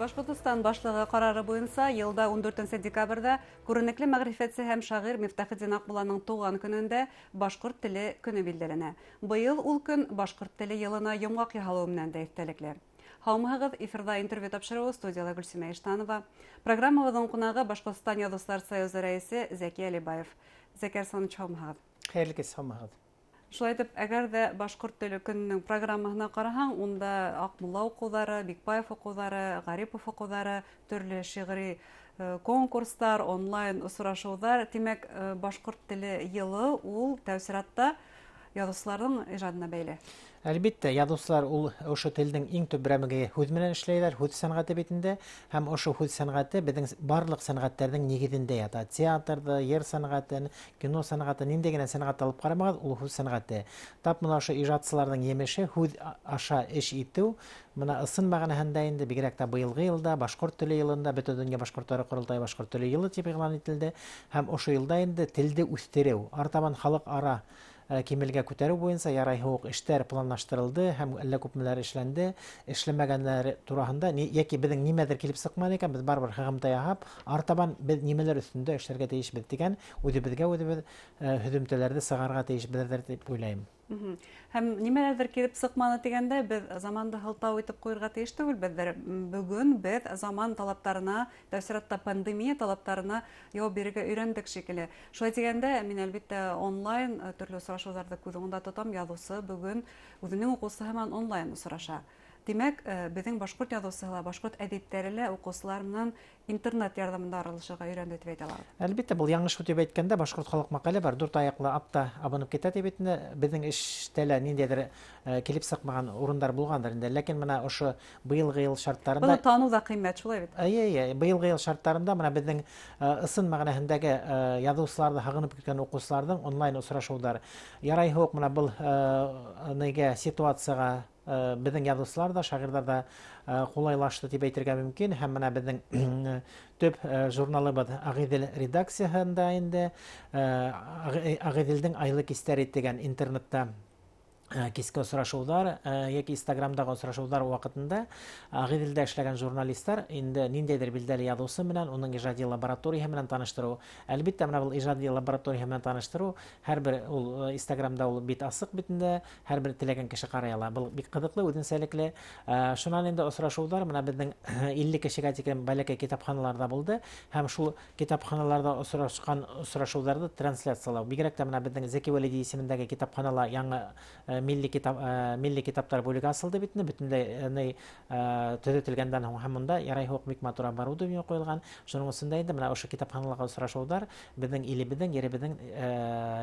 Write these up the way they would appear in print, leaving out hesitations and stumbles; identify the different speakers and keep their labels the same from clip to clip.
Speaker 1: Башҡортостан Башлығы ҡарары буйынса йылда 14 декабрҙә күренекле мәғрифәтсе һәм шағир Мифтахетдин Аҡмулланың тыуған көнөндә Башҡорт теле көнө билдәләнә. Быйыл ул көн Башҡорт теле йылына йомғаҡ яһалыуы менән дә иҫтәлекле. Һаумыһығыҙ, эфирҙа интервью тапшырыуы, студияла Гөлсимә Иштанова. Программабыҙҙың ҡунағы Башҡортостан Яҙыусылар союзы рәйесе Зәки Әлибаев. Зәки Арсланович, һаумыһығыҙ.
Speaker 2: Хәйерле кис, һаумыһығыҙ.
Speaker 1: Шулай итеп, әгәр ҙә Башҡорт теле көнөнөң программаһына ҡараһаң, унда Аҡмулла уҡыуҙары, Бикбаев уҡыуҙары, Ғарипов уҡыуҙары, төрлө шиғри конкурстар, онлайн осрашыуҙар. Тимәк, Башҡорт теле йылы ул тәү сиратта яҙыусыларҙың ижадына бәйле.
Speaker 2: Әлбиттә, яҙыусылар ул ошо телдең иң төп берәмеге һүҙ менән эшләйҙәр, һүҙ сәнғәте бит инде. Һәм ошо һүҙ сәнғәте беҙҙең барлыҡ сәнғәттәрҙең нигеҙендә ята. Театрҙы, йыр сәнғәтен, кино сәнғәте, ниндәй генә сәнғәт алып ҡарамағыҙ, ул һүҙ сәнғәте. Тап мына ошо ижадсыларҙың емеше һүҙ аша эш итеү, мына ысын мәғәнәһендә инде, бигерәк тә быйылғы йылда, Башҡорт теле йылында, Бөтә донъя башҡорттары ҡоролтайы Башҡорт теле йылы тип иғлан ителде. Һәм ошо йылда инде телде үҫтереү, артабан халыҡ ара кимәлгә күтәреү буйынса ярайһы уҡ эштәр планлаштырылды һәм әллә күпмеләр эшләнде. Эшләмәгәннәр тураһында йәки беҙҙең нимәҙер килеп сыҡманы икән, беҙ барыбер һығымта яһап, артабан беҙ нимәләр өҫтөндә эшләргә тейешбеҙ тигән үҙебеҙгә үҙебеҙ һөҙөмтәләрҙе сығарырға тейешбеҙҙер тип уйлайым.
Speaker 1: Һәм нимәләрҙер килеп сыҡманы тигәндә, беҙ заманды һылтау итеп ҡуйырға тейеш түгелбеҙҙер. Бөгөн беҙ заман талаптарына, тәү сиратта пандемия талаптарына яуап бирергә өйрәндек шикелле. Шулай тигәндә, мин әлбиттә онлайн төрлө осрашыуҙарҙы күҙ уңында тотам. Яҙыусы бөгөн үҙенең уҡыусыһы менән онлайн осраша. Тимәк, беҙҙең башҡорт яҙыусыһы ла, башҡорт әҙиптәре лә уҡыусылар менән интернет ярҙамында аралашырға өйрәнде тип әйтә алабыҙ.
Speaker 2: Әлбиттә, был яңыш тип әйткәндә, башҡорт халыҡ мәҡәле бар, дүрт аяҡлы ат та абынып китә тип әйтә. Беҙҙең эштә лә ниндәйҙер килеп сыҡмаған урындар булғандыр инде. Ләкин мына ошо быйылғы йыл шарттарында
Speaker 1: Быны таныу ҙа ҡиммәт, шулай бит?
Speaker 2: Эйе, эйе, быйылғы йыл шарттарында мына беҙҙең ысын мәғәнәһендәге яҙыусыларҙы һағынып көткән уҡыусыларҙың онлайн осрашыуҙар. Ярайһы уҡ мына был нейгә ситуацияға беҙҙең яҙыусылар ҙа, шағирҙар ҙа ҡулайлашты тип әйтергә мөмкин. Һәм мына беҙҙең төп журналыбыҙ Ағиҙел редакцияһында инде Ағиҙелдең айлы кистәре тигән интернетта киске осрашыуҙар йәки Инстаграмдағы осрашыуҙар ваҡытында Ағиҙелдә эшләгән журналистар инде ниндәйҙер билдәле яҙыусы менән, уның ижади лабораторияһы менән таныштырыу. Әлбиттә, мына был ижади лабораторияһы менән таныштырыу һәр бер ул Инстаграмда ул бит асыҡ битендә, һәр бер теләгән кеше ҡарай ала. Был бик ҡыҙыҡлы, үҙенсәлекле. Шунан инде осрашыуҙар мына беҙҙең 50 кешегә тиклем бәләкәй китапханаларҙа булды һәм шул китапханаларҙа осрашҡан осрашыуҙарҙы трансляциялау. Бигерәк тә мына беҙҙең Зәки Вәлиди исемендәге китапханала яңы милли китаптар бүлеге асылды бит инде, бөтөнләй төҙөтөлгәндән һуң һәм унда ярайһы уҡ бик матур оборудование ҡуйылған. Шуның өсөн дә инде мына ошо китапханаларға осрашыуҙар беҙҙең илебеҙҙең, еребеҙҙең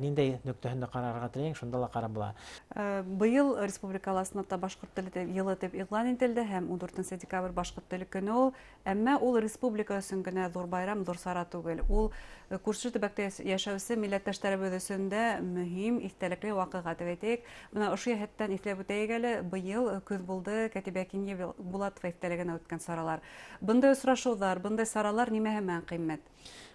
Speaker 2: ниндәй нөктәһендә ҡарарға теләйһең, шунда ла ҡарап була.
Speaker 1: Быйыл республикала ысынлап та башҡорт теле йылы тип иғлан ителде һәм 14 декабрь башҡорт теле көнө ул. Әммә ул республика өсөн генә ҙур байрам, ҙур сара түгел. Ул күрше төбәктә йәшәүсе милләттәштәребеҙ өсөн дә мөһим, иҫтәлекле ваҡиға тип әйтәйек. Бына ошо йәһәттән иҫләп үтәйек әле, быйыл көҙ булды Кәтибә Кинйәбулатова иҫтәлегенә үткән саралар. Бындай осрашыуҙар, бындай саралар нимәһе менән ҡиммәт?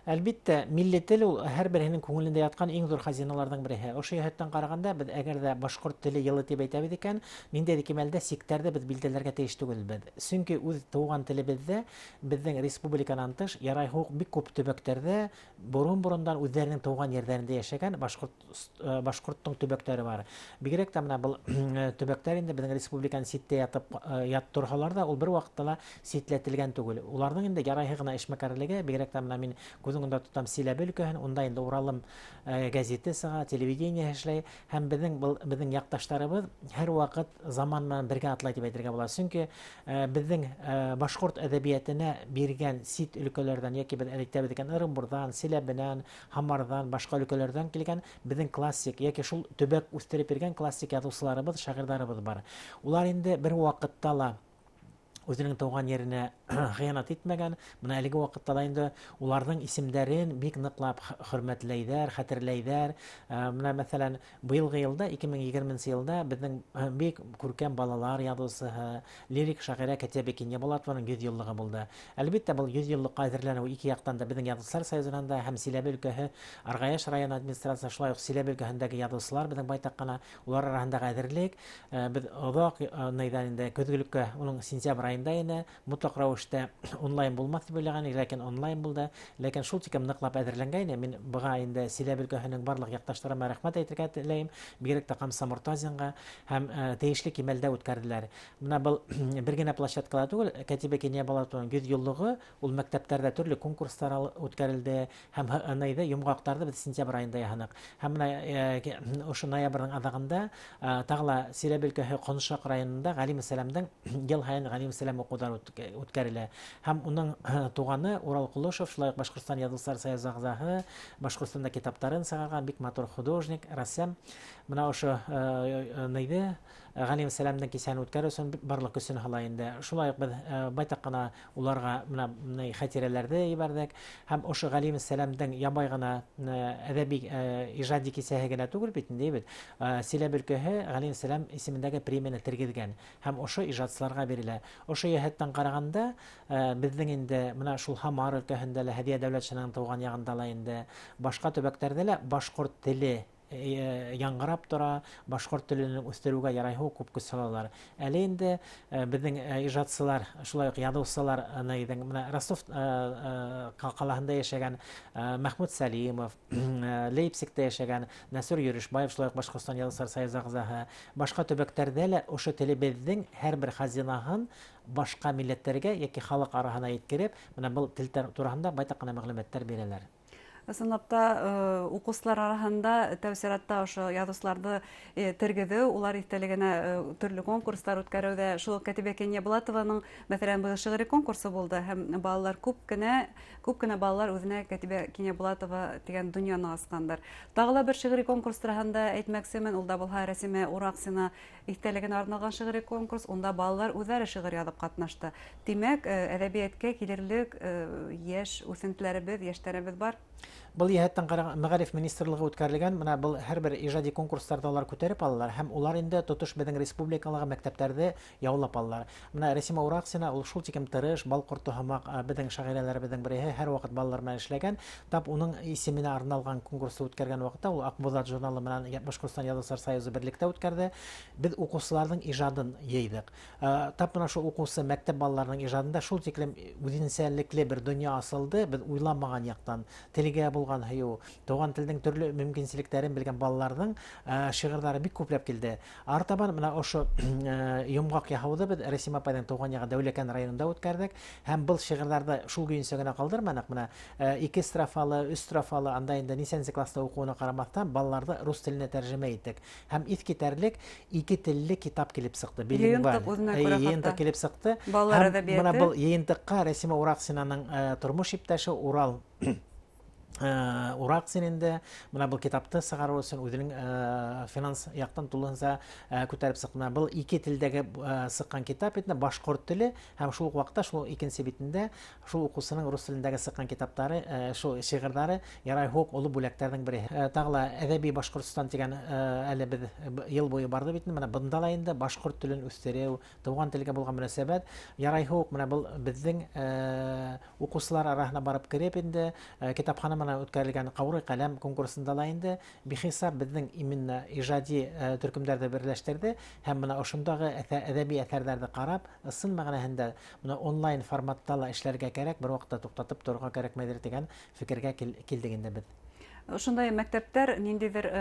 Speaker 2: Әлбиттә, милли тел ул һәр береһенең күңелендә ятҡан иң ҙур хазиналарҙың береһе. Ошо йәһәттән ҡарағанда, беҙ әгәр ҙә башҡорт теле йылы тип әйтәбеҙ икән, ниндәйҙер кимәлдә сиктәрҙе беҙ билдәләргә тейеш түгелбеҙ. Сөнки үҙ тыуған телебеҙҙә беҙҙең республиканан тыш ярайһы уҡ бик күп төбәктәрҙә борон-борондан үҙҙәренең тыуған ерҙәрендә йәшәгән башҡорттоң төбәктәре бар. Бигерәк тә мына был төбәктәр инде беҙҙең республиканы ситтә ят торһалар ҙа, ул бер ваҡытта ла ситләтелгән түгел. Уларҙың инде ярайһы ғына эшмәкәрлеге, бигерәк тә мына мин күҙ уңында тотам Силәбе өлкәһен, унда инде Уралым гәзите сыға, телевидение эшләй һәм беҙҙең яҡташтарыбыҙ һәр ваҡыт заман менән бергә атлай тип әйтергә була. Сөнки беҙҙең башҡорт әҙәбиәтенә биргән сит өлкәләрҙән йәки беҙ әйтәбеҙ икән Ырымбурҙан, Силәбенән, Һамарҙан, башҡа өлкәләрҙән килгән беҙҙең классик йәки шул төбәк үҫтереп биргән классик яҙыусыларыбыҙ, шағирҙарыбыҙ бар. Улар инде бер ваҡытта ла үҙенең тыуған еренә хыянат итмәгән. Бына әлеге ваҡытта ла инде уларҙың исемдәрен бик ныҡлап хөрмәтләйҙәр, хәтерләйҙәр. Бына мәҫәлән, быйылғы йылда, 2020 йылда беҙҙең бик күркәм балалар яҙыусыһы, лирик шағирә Кәтибә Кинйәбулатованың 100 йыллығы булды. Әлбиттә, был 100 йыллыҡҡа әҙерләнеү ике яҡтан да беҙҙең Яҙыусылар союзынан да һәм Силәбе өлкәһе Арғаяш районы администрацияһы, шулай уҡ Силәбе өлкәһендәге яҙыусылар беҙҙең байтаҡ ҡына, улар араһындағы әҙерлек. Беҙ оҙаҡ нейҙән инде көҙгөлөккә, уның сентябрь айында айында ине. Мотлаҡ рәүештә онлайн булмаҫ тип уйлаған идек, ләкин онлайн булды. Ләкин шул тиклем ныҡлап әҙерләнгәйне. Мин быға инде Силәбе өлкәһенең барлыҡ яҡташтарыма рәхмәт әйтергә теләйем, бигерәк тә Ҡамса Мортазинға һәм тейешле кимәлдә үткәрҙеләр. Менә был бер генә площадкала түгел, Кәтибә Кинйәбулатованың 100 йыллығы, ул мәктәптәрҙә төрлө конкурстар үткәрелде һәм һынайҙы йомғаҡтарҙы беҙ сентябрь айында яһаныҡ. Һәм менә ошо ноябрҙең аҙағында тағы ла Силәбе өлкәһе Ҡоншаҡ районында Ғәлим Сәләмдең йыл һайын Ғәлим Сәләм уҡыуҙары үткәрелә. Һәм уның туғаны Урал Ҡолошов, шулай уҡ Башҡортостан Яҙыусылар союзы ағзаһы, Башҡортостанда китаптарын сығарған бик матур художник, рәссам. Менә ошо нейҙе Ғәлим Сәләмдең кисәһен үткәреү өсөн барлыҡ көсөн һала инде. Шулай уҡ беҙ байтаҡ ҡына уларға менә хәтирәләрҙе ебәрҙек. Һәм ошо Ғәлим Сәләмдең ябай ғына әҙәби ижади кисәһе генә түгел бит инде, бит. Силәбе өлкәһе Ғәлим Сәләм исемендәге премияны тергеҙгән һәм ошо ижадсыларға бирелә. Ошо йәһәттән ҡарағанда, беҙҙең инде менә шул Һамар өлкәһендә лә, Һәҙиә Дәүләтшинаның тыуған яғында ла инде, башҡа төбәктәрҙә лә башҡорт теле яңғырап тора, башҡорт теленең үҫтереүгә ярайһы күп көс һалалар. Әле инде беҙҙең ижадсылар, шулай уҡ яҙыусылар, менә Ростов ҡалаһында йәшәгән Мәхмүт Сәлимов, Лейпцигта йәшәгән Нәсүр Йөрөшбаев, шулай уҡ Башҡортостан Яҙыусылар союзы ағзаһы, башҡа төбәктәрҙә лә ошо телебеҙҙең һәр бер хазинаһын башҡа милләттәргә йәки халыҡ араһына еткереп, менә был тел тураһында байтаҡ ҡына мәғлүмәттәр бирәләр.
Speaker 1: Ысынлап та, уҡыусылар араһында тәү сиратта ошо яҙыусыларҙы тергеҙеү, улар иҫтәлегенә төрлө конкурстар үткәреүҙә, шул уҡ Кәтибә Кинйәбулатованың, мәҫәлән, был шиғри конкурсы булды, һәм балалар күп кенә балалар үҙенә Кәтибә Кинйәбулатова тигән донъяны асҡандар. Тағы ла бер шиғри конкурс тураһында әйтмәксемен, ул да булһа Рәсимә Ураҡсина иҫтәлегенә арналған шиғри конкурс, унда балалар үҙҙәре шиғыр яҙып ҡатнашты. Тимәк, әҙәбиәткә килерлек йәш үҫентеләребеҙ, йәштәребеҙ бар.
Speaker 2: Был йәһәттән ҡараған Мәғариф министрлығы үткәрелгән, менә был һәр бер ижади конкурстарҙа улар күтәреп алалар һәм улар инде тотош беҙҙең республикалағы мәктәптәрҙе яулап алалар. Менә Рәсимә Ураҡсина ул шул тиклем тырыш, бал ҡорто һымаҡ, беҙҙең шағирәләребеҙҙең береһе, һәр ваҡыт балалар менән эшләгән. Тап уның исеменә арналған конкурсты үткәргән ваҡытта ул Аҡбуҙат журналы менән Башҡортостан Яҙыусылар союзы берлектә үткәрҙе. Беҙ уҡыусыларҙың ижадын йыйҙыҡ. Тап менә шул уҡыусы мәктәп балаларының ижадында шул тиклем үҙенсәлекле бер донъя асылды, беҙ уйламаған яҡтан телгә булған һөйөү, туған телдең төрлө мөмкинселектәрен белгән балаларҙың шиғырҙары бик күпләп килде. Артабан менә ошо йомғаҡ яһауҙы беҙ Рәсимә апайҙың тыуған яғы Дәүләкән районында үткәрҙек һәм был шиғырҙарҙы шул көйөнсә генә ҡалдырманыҡ. Менә 2 строфалы, 3 строфалы, анда инде нисәнсе класста уҡыуына ҡарамаҫтан балаларҙы рус теленә тәржемә иттек. Һәм иҫ китәрлек 2 телле китап килеп сыҡты.
Speaker 1: Билингваль. Йыйынтыҡ үҙенә күрә
Speaker 2: Йыйынтыҡ
Speaker 1: хатта.
Speaker 2: килеп сыҡты.
Speaker 1: Балалар
Speaker 2: Һәм
Speaker 1: әҙәбиәте.
Speaker 2: Бына был йыйынтыҡҡа Рәсимә Ураҡсинаның тормош иптәше Урал Ураҡсин инде бына был китапты сығарыу өсөн үҙенең финанс яҡтан тулыһынса күтәреп сыҡты. Бына был 2 телдәге сыҡҡан китап бит, башҡорт теле һәм шул уҡ ваҡытта шул икенсе битендә шул уҡыусының рус телендәге сыҡҡан китаптары, шул шиғырҙары ярай һуҡ оло бүләктәрҙең береһе. Тағы ла Әҙәби Башҡортостан тигән әле беҙ йыл буйы барҙы бит, бына бында ла инде башҡорт телен үҫтереү, тыуған телгә булған мөнәсәбәт ярай һуҡ бына был беҙҙең уҡыусылар араһына барып кереп инде китапхана менән үткәрелгән Ҡаурый ҡәләм конкурсында ла инде бихисап беҙҙең именно ижади төркөмдәрҙе берләштерҙе һәм бына ошондағы әҙәби әҫәрҙәрҙе ҡарап, ысын мәғәнәһендә бына онлайн форматта ла эшләргә кәрәк, бер ваҡытта туҡтатып торорға кәрәкмәйҙер тигән фекергә килдек инде беҙ.
Speaker 1: Ошондай мәктәптәр ниндәйҙер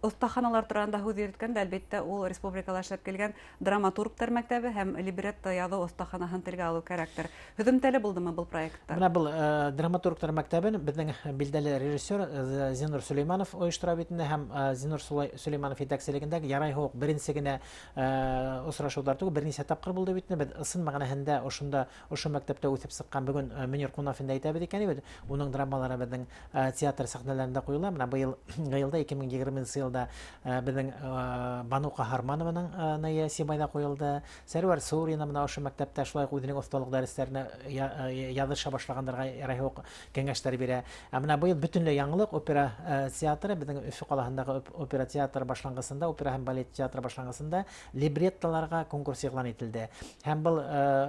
Speaker 1: оҫтаханалар тураһында һүҙ йөрөткәндә, әлбиттә, ул республикала эшләп килгән драматургтар мәктәбе һәм либретто яҙыу оҫтаханаһын телгә алыу кәрәктер. Һөҙөмтәле булдымы был проектта?
Speaker 2: Бына был драматургтар мәктәбен беҙҙең билдәле режиссер Зиннур Сөләймәнов ойоштора бит инде һәм Зиннур Сөләймәнов етәкселегендәге ярай һуҡ беренсе генә осрашыуҙар түгел, бер нисә тапҡыр булды бит инде. Беҙ ысын мәғәнәһендә ошо мәктәптә үҫеп сыҡҡан бөгөн Мөнир Ҡунафинды әйтәбеҙ икән бит, уның драмалары беҙҙең театр сәхнәләрендә ҡуйыла. Бына быйыл йылда, ике мең егерменсе йылда беҙҙең Бану Ҡаһарманованың Ная Сибайҙа ҡуйылды. Сәрүәр Сурина бына ошо мәктәптә шулай уҡ үҙенең оҫталыҡ дәрестәренә яҙыша башлағандарға ярай һуҡ кәңәштәр бирә. Ә бына быйыл бөтөнләй яңылыҡ опера театры, беҙҙең Өфө ҡалаһындағы опера театры башланғысында, опера һәм балет театры башланғысында либреттоларға конкурс иғлан ителде. Һәм был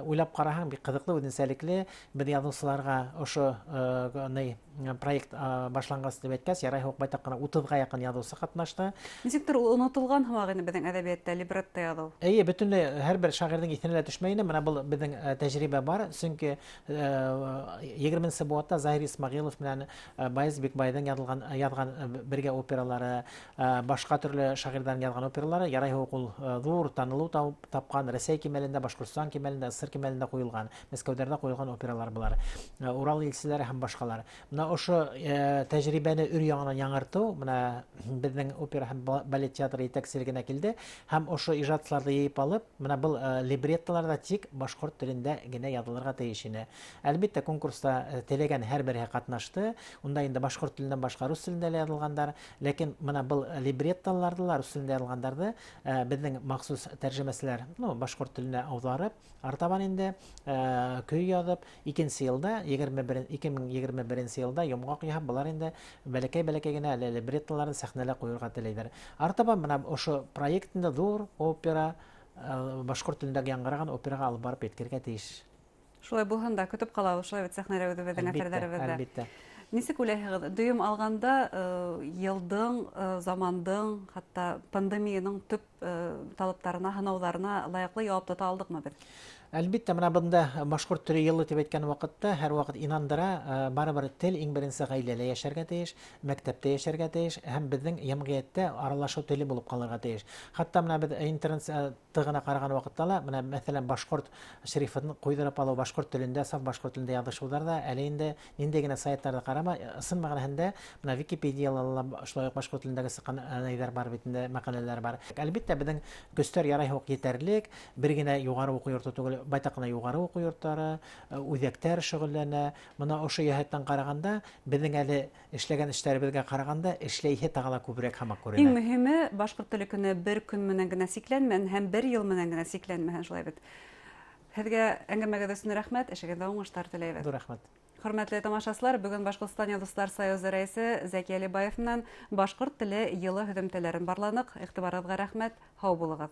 Speaker 2: уйлап ҡараһаң, бик ҡыҙыҡлы, үҙенсәлекле. Беҙ яҙыусыларға ошо проект башланғас дип әйткәс, ярай һуҡ байтаҡ ҡына 30-ға яҡын яҙыусы ҡатнашты.
Speaker 1: Нисектер ул онотолған һымаҡ ине беҙҙең әҙәбиәттә либретто яҙыу.
Speaker 2: Эйе, бөтөнләй һәр бер шағирҙың иҫенә лә төшмәй ине. Мына был беҙҙең тәжрибә бар, сөнки 20-нсе быуатта Заһир Исмәғилов менән Байыз Бикбайҙың яҙылған яҙған бергә опералары, башҡа төрлө шағирҙарҙың яҙған опералары ярай һуҡ ул ҙур танылыу тапҡан, Рәсәй кимәлендә, Башҡортостан кимәлендә, СССР кимәлендә ҡуйылған, Мәскәүҙәрҙә ҡуйылған опералар былар. Урал илселәре һәм башҡалар. Мына ошо тәжрибәне өр яңынан яңыртыу мына беҙҙең опера һәм балет театры етәкселегенә килде һәм ошо ижадсыларҙы йыйып алып, мына был либреттолар да тик башҡорт телендә генә яҙылырға тейеш ине. Әлбиттә, конкурста теләгән һәр береһе ҡатнашты. Унда инде башҡорт теленән башҡа рус телендә лә яҙылғандар, ләкин мына был либреттоларҙы ла рус телендә яҙылғандарҙы беҙҙең махсус тәржемәселәр, ну, башҡорт теленә ауҙарып, артабан инде көй яҙып, икенсе йылда, 21, 2021 йылда йомғаҡ яһап, былар инде бәләкәй-бәләкәй генә әле либреттоларын сәхнәлә ҡуйырға теләйҙәр. Артабан мына ошо проект инде ҙур опера, башҡорт телендәге яңғыраған операға алып барып еткерергә тейеш.
Speaker 1: Шулай булһын да, көтөп ҡалабыҙ, шулай бит сәхнәлә үҙебеҙҙең әҫәрҙәребеҙҙе.
Speaker 2: Әлбиттә.
Speaker 1: Нисек уйлайһығыҙ, дөйөм алғанда йылдың, замандың, хатта пандемияның төп талаптарына, һынауҙарына лайыҡлы яуап тота алдыҡмы беҙ?
Speaker 2: Әлбиттә, мына бында башҡорт теле йылы тип әйткән ваҡытта һәр ваҡыт инандыра, барыбер тел иң беренсе ғаиләлә йәшәргә тейеш, мәктәптә йәшәргә тейеш һәм беҙҙең йәмғиәттә аралашыу теле булып ҡалырға тейеш. Хатта мына беҙ интернет гына ҡараған ваҡытта ла, мына мәҫәлән, башҡорт шрифтын ҡуйҙырып алыу, башҡорт телендә, саф башҡорт телендә яҙышыуҙар ҙа әле инде ниндәй генә сайттарҙы ҡарама, ысын мәғәнәһендә мына Википедияла ла шулай уҡ башҡорт телендәге сыҡҡан нейҙәр бар бит инде, мәҡәләләр бар. Әлбиттә, беҙҙең көстәр ярай һуҡ етәрлек, бер генә юғары уҡыу йорто түгел, байтаҡ ҡына юғары уҡыу йорттары, үҙәктәр шөғөлләнә. Мына ошо йәһәттән ҡарағанда, беҙҙең әле эшләгән эштәребеҙгә ҡарағанда эшләйһе тағы ла күберәк һымаҡ күренә.
Speaker 1: Иң мөһиме, башҡорт теле көнө бер көн менән генә сикләнмәһен һәм бер йыл менән генә сикләнмәһен, шулай бит. Һеҙгә әңгәмәгеҙ өсөн рәхмәт, эшегеҙҙә уңыштар теләйбеҙ.
Speaker 2: Ҙур рәхмәт.
Speaker 1: Хөрмәтле тамашасылар, бөгөн Башҡортостан Яҙыусылар союзы рәйесе Зәки Әлибаев менән башҡорт теле йылы һөҙөмтәләрен барланыҡ. Иғтибарығыҙға рәхмәт, һау булығыҙ.